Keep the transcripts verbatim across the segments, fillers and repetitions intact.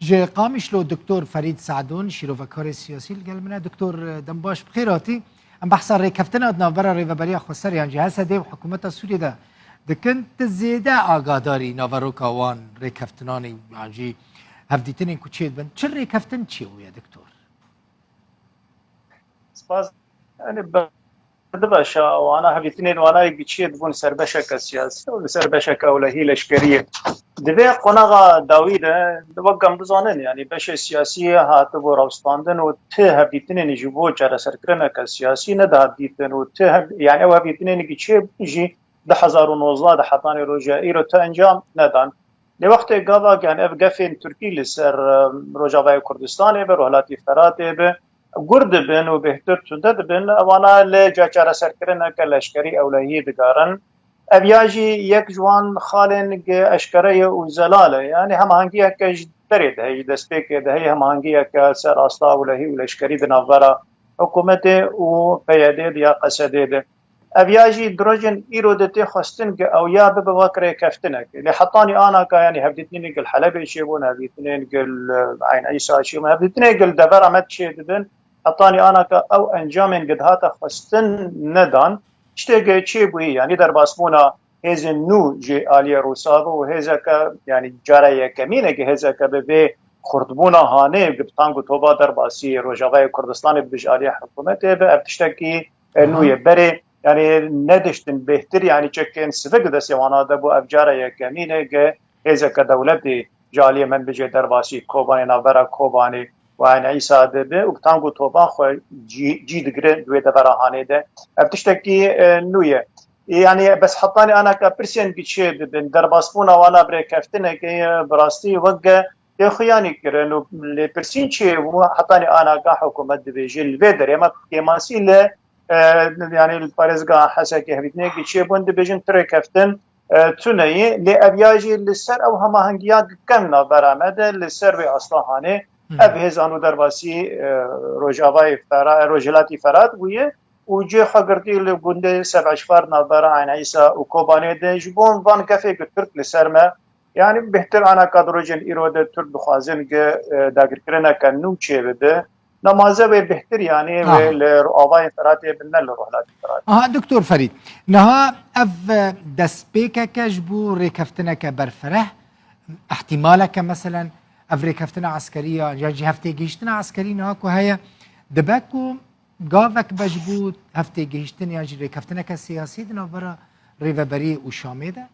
Ji Qamişlo Doktor Ferîd Sadon, şîrovekarê siyasî li gel min e. Doktor, dembaş bi xêr hatî. Em behsa rêkeftina di navbera Rêveberiya Xweser yan jî H S D û hikûmeta Sûriyê de dikin. Tu zêde agadarî naveroka wan rêkeftinan î yan jî hevdîtinên ku çêdibin. Çi rêkeftin çêbûye, Doktor? Spas. Yani, berdibeşa wana hevîtinên wana yek çiyê dibûn ser beşeke siyasî û li ser beşeke ewlehî leşkerî ye. Di vê qonaxa dawî de, wek em dizanin, yani beşê siyasî hatibû rawestandin û ti hevdîtinên ji bo çareserkirineke siyasî nedihat dîtin û ti hev-, yani ew hevdîtinên ki çê jî du hezar û nozdeh de hetanî roja îro ti encam nedan. Lê wextê gava, yani ev gefên Tirkî li ser, e, Rojavayê Kurdistanê be, Rojhilatî Feratê be, gur dibin û bêhtir tunde dibin, ewana li ca çareserkirineke leşkerî ewlehiyê digarin. Ev ya jî yek ji wan xalên gi eşkere ye û zelal e. Yani hemahengiyeke ji berê de heye, ji destpêkê de heye, hemahengiyeke ser asta ewlehî û leşkerî di navbera hikûmetê û P Y D'ê de ya Qesedê de. Ev ya jî di rojên îro de tê xwestin ku ew ya bibe wek rêkeftinek. Lê hetanî anaka, yanî hevdîtinên gil Helebê çêbûn, hevdîtinên gil, e, Eyn Îsa çêbûn, hevdîtinên gil devera me çê dibin, hetanî anaka ew encamên gil dihate xwestin nedan. Tiştê gil çêbûyî, yanî derbasbûna hêzên nû ji aliyê Rûsa bû û hêzeke, yanî cara yekemîn e ki hêzeke bi vê xurtbûna hanê bi tang û toba derbasî Rojavayê Kurdistanê bi ji aliyê hikûmetê bi ev tiştekî e, nû ye. Berê, yani, nediştin bêhtir, yani, çekên sivik destê wana de bû. Ev cara yekemîn e ki hêzeke dewletê ji aliyê min bijê derbasî Kobanê, navbera Kobanê û Eyn Îsa dibe û tang û toban xwe cî, cî digire di wê devera hanê de. Ev tiştekî, e, nû ye. Yani, bes hetanî anaka pirsên ki çê dibin, derbasbûna wana bi rêkeftinekê ye, bi rastî wek ge tê xuyanî kirin û lêpirsîn çê bû, hetanî anaka hikûmet dibêje li vê derê. Ema kêmasî li e, yani li parêzgeha Hesekê hevîtinekî çêbûn, dibêjin ti rêkeftin, e, tune ye, lê ev ya jî li ser ew hemahengiya kem navbera me de, li ser vê asta hanê, ev hêzan û derbasî, e, Rojavayê Fera-, Rojhilatî Ferat bûye û cê xwe girtî li gundê Seb'ecfar navbera Eyn Îsa û Kobanê de. Ji bo van gefê ku Tirk li ser me, yani bêhtir anaka di rojên îro de Tirk dixwazin ki, e, dagirkirineke nû çêbibe. Namaze wê bêhtir, yani wê li avayê Firatê bin, ne li Rojhilatê Firatê. Aha, Doktor Ferîd, niha ev, e, destpêkeke ji bo rêkeftineke berfireh, ihtimaleke, meselen, ev rêkeftina eskerî ya, ya jî hevtêgihiştina eskerî niha ku heye, dibe ku gavek be ji bo hevtêgihiştin ya jî rêkeftineke siyasî di navbera Rêveberiyê û Şamê de?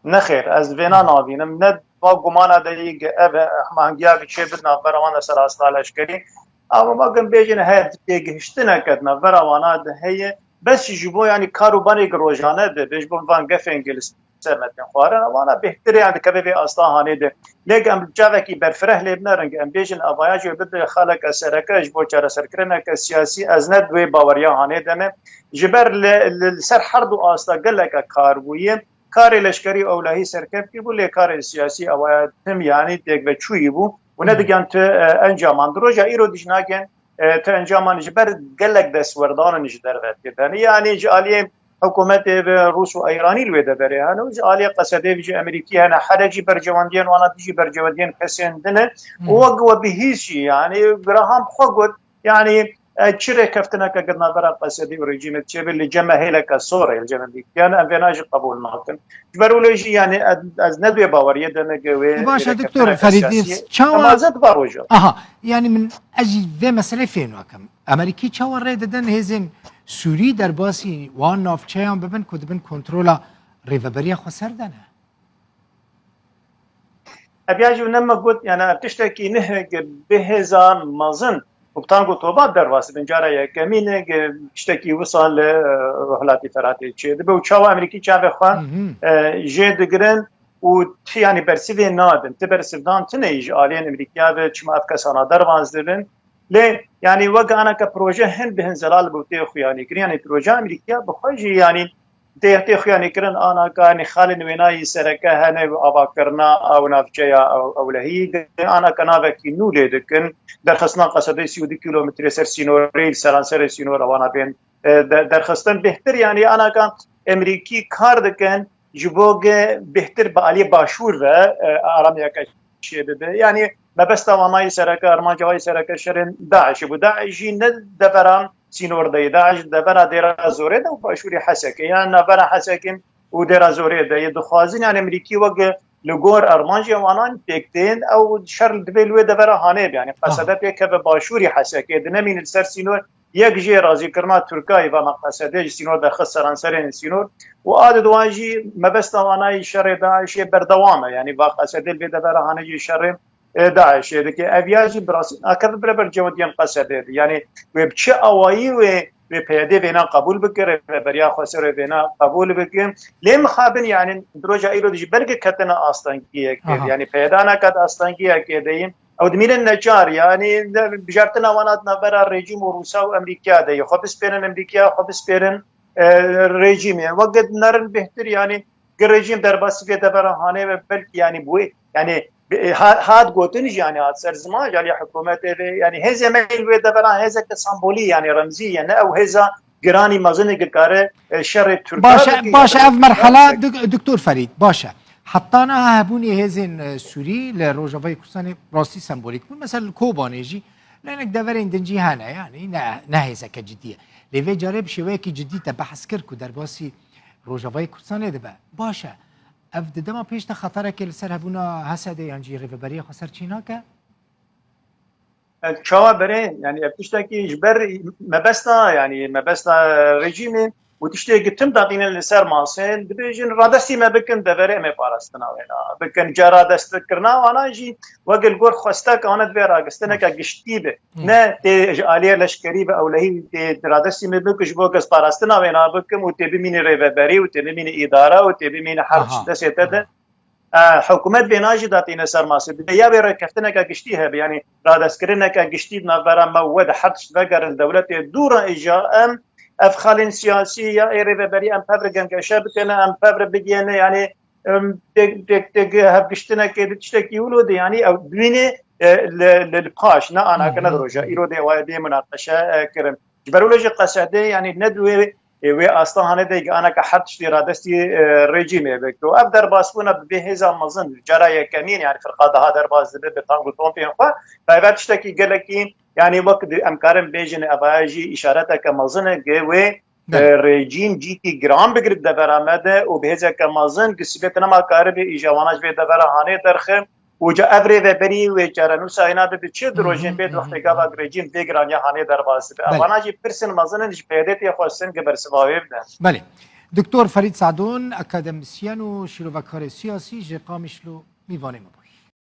Nexêr, ez vêna nabînim. Ne va gumana de yî ge ev e, hemahengiya bi çê bid navbera wan de ser asta leşkerî. Ama ma gim bêjin, he, têgihiştineke di navbera wana de heye. Bes ji bo, yani, kar û banê gi rojane de, bê ji bo van gefên gi li ser me tên xwarin, wana bêhtir e, yani, dikeve vê asta hanê de. Lê em çavekî berfireh lê binerin, em bêjin, avaya jî bibe xaleke sereke ji bo çareserkirineke siyasî, ez ne di wê baweriya hanê de me. Ji ber li, li, li ser her du asta geleke kar bûye. Karê leşkerî ewlehî serkevtî bû, lê karê siyasî ewaya tim, yanî têkveçûyî bû û nedigiyan ti, e, encaman. Di roja îro dij nagên, e, ti encaman ji ber gelek destwerdanin ji derve tê. Yanî ji aliyê hikûmetê ve Rûs û Îranî li wê deverê hene û ji aliyê Qesedê ve jî Amerîkî hene. Here jî berjewendiyên wana dijî berjewendiyên kesên din e. Û wek we bihîst jî, yanî Graham xwe got, yani, e, çi rêkeftineke di navbera Qesedî û rejîmê çêbe li cem me hêleke sor e, li cem Amerîkiyan, em vêna jî qebûl nakin. Ji ber wilo jî, yani, ez, ez ne di wê baweriyê de me ge wê. E, baş e, Doktor Ferîd, siyasî, çawa? Nemaze di va roja. Aha, yani min ez jî vê meselê fêm nakim. Amerîkî çawa rê didin hêzên Sûrî derbasî wan navçeyan bibin ku dibin kontrola Rêveberiya Xweser de ne? Ev ya jî ne me got, yani ev tiştekî nihê bi hêza mezin û bi tang û toba derbas bin cara yekemîn e, tiştekî wisa li, e, Rojhilatî Feratê çê dibe û çawa Amerîkî çavê xwe, e, jê digirin û ti, yani bersivê nadin, ti bersivdan tune ji aliyên Amerîkiya ve çima ev kesana derbas dibin. Lê, yani, wek anaka proje hin bi hin zelal bû tê xuyanî kirin. Yani, proje Amerîkiya bi xwe jî, yani, tê, tê xuyanî kirin, anaka, yani, xalên wênayî sereke hene, avakirina ew navçeya ew, ewlehî, anaka navekî nû lê dikin, derxistina Qesedê sî û du kîlometre ser sînorê, li seranserê sînor ewana bên, e, de-, derxistin. Bêhtir, yani, anaka Amerîkî kar dikin, ji bo ge bêhtir bi aliyê başûr ve, e, aramiyeke DAIŞê bibe. Yanî mebesta wana yî sereke, armanca wa yî sereke şerên DAIŞê bû. DAIŞ jî ne devera sînor de ye. DAIŞ devera Dêra Zorê de û başûrê Hesekê. Yanî navbera Hesekê û Dêra Zorê de ye. Dixwazin, yanî Amerîkî wek li gor armancê wanan pêk tên, ew şer divê li wê devera hanê be. Yanî Qesede pêkeve başûrê Hesekê, di nemîne li ser sînor, yek jê razîkirina Tirkayê va me Qesedê ji sînor derxist seranserên sînor û a di duwan jî mebesta wana yî şerê DAIŞê berdewam e. Yanî va Qesedê li vê devera hanê jî şerê, e, DAIŞê dike. Ev ya jî bi rastî nakeve bire ber cewendiyên Qesedê de. Yanî wê bi çi awayî wê, wê PYD vêna qebûl bike, rêveberiya Xweser wê vêna qebûl bike. Lê mixabin, yanî di roja îro de jî belkî ketine astengiyekê de. Yanî PYD nekat astengiyekê de yî. Ew dimînin neçar, yanî bijartina wana di navbera rejîm û Rûsa û Amerîkaya de ye. Xwe bispêrin Amerîkaya, xwe bispêrin, e, rejîmê. Weke dinerin bêhtir, yanî gi rejîm derbasî vê devera hanê ve belkî, yanî bi wê, yanî bi, ha-, hat gotin jî, yanî hat ser ziman ji alî hikûmetê ve, yanî hêzê me li wê devera hêzeke sembolî, yanî remzî ye, ne ew hêza giranî mezin e ku kare, e, şerê Tirkan Baş e, bike, baş e, yanî ev merhala, gerçek- dik-, Doktor Ferîd, baş e. Heta niha hebûnê hêzên, e, Sûrî li Rojavayê Kurdistanê rastî sembolîk bûn. Mesela li Kobanê jî, lê hinek deverên din jî hene, yanî ne, ne hêzeke cidî ye. Lê vê carê bi şêweyekî cidî te behs kir ku derbasî Rojavayê Kurdistanê dibe. Baş e. Ev di dema pêş de xeterekê li ser hebûna Hesedê yan jî rêveberiya Xweser çê nake? Ev çawa berê? Yanî ev tiştekî ji ber mebesta, yanî mebesta rejîmê û tiştê ku tim datînin li ser masê, dibêjin radestî me bikin, deverê em ê parastina wê na bikin. Ca radestkirina wana jî weke li gor xwestek ane divê radestineke giştî be. Ne tê ji aliyê leşkerî be, ewlehî tê radestî me bikin ji bo kes parastina wê na bikim û tê bimîne rêveberî û tê bimîne îdare û tê bimîne her tişt destê te de. E, hikûmet vêna jî datîne ser masê. Divê ya wê rêkeftineke giştî hebe, yanî radestkirineke giştî di navbera me û we de her tişt vegerin dewletê dû re, îja em ev xalên siyasî ya ê rêveberî em pev re gengeşe bikene, em pev re bigihêne, yanî, em, têk, têk, têk hevgiştinekê di tiştekî wilo de, yanî ew bimîne, e, li, li, li paş, ne anake ne di roja îro de wa dê munaqeşe, e, kirin. Ji ber wilo jî Qesedê, yanî ne di wê, e, wê asta hanê de aneke her tiştî radestî, e, rejîmê bike. Û ev derbasbûna bi vê hêza mezin, cara yekemîn, yanî firqa daha derbas dibe bi tank û tompên xwe. Ev tiştekî gelekî, yanî wek di, em karin bêjin, evaya jî îşareteke mezin e, ge wê, e, rejîm cîkî giran bigire devera me de û bi hêzeke mezin gi sibê nema karibe îja wana ji vê devera hanê derxe. Û ca ev rêveberî wê çarenûsa hêna bibe çi di rojên bê di wextê gava rejîm vê giraniya hanê derbas dibe. Belê. Evana jî pirsên mezin in ji PYDê tê xwestin ku bersiva wê bidin. Belê. Doktor Ferîd Sadûn, akademisyen û şîrovekarê siyasî ji Qamişlo mîvanê me bû.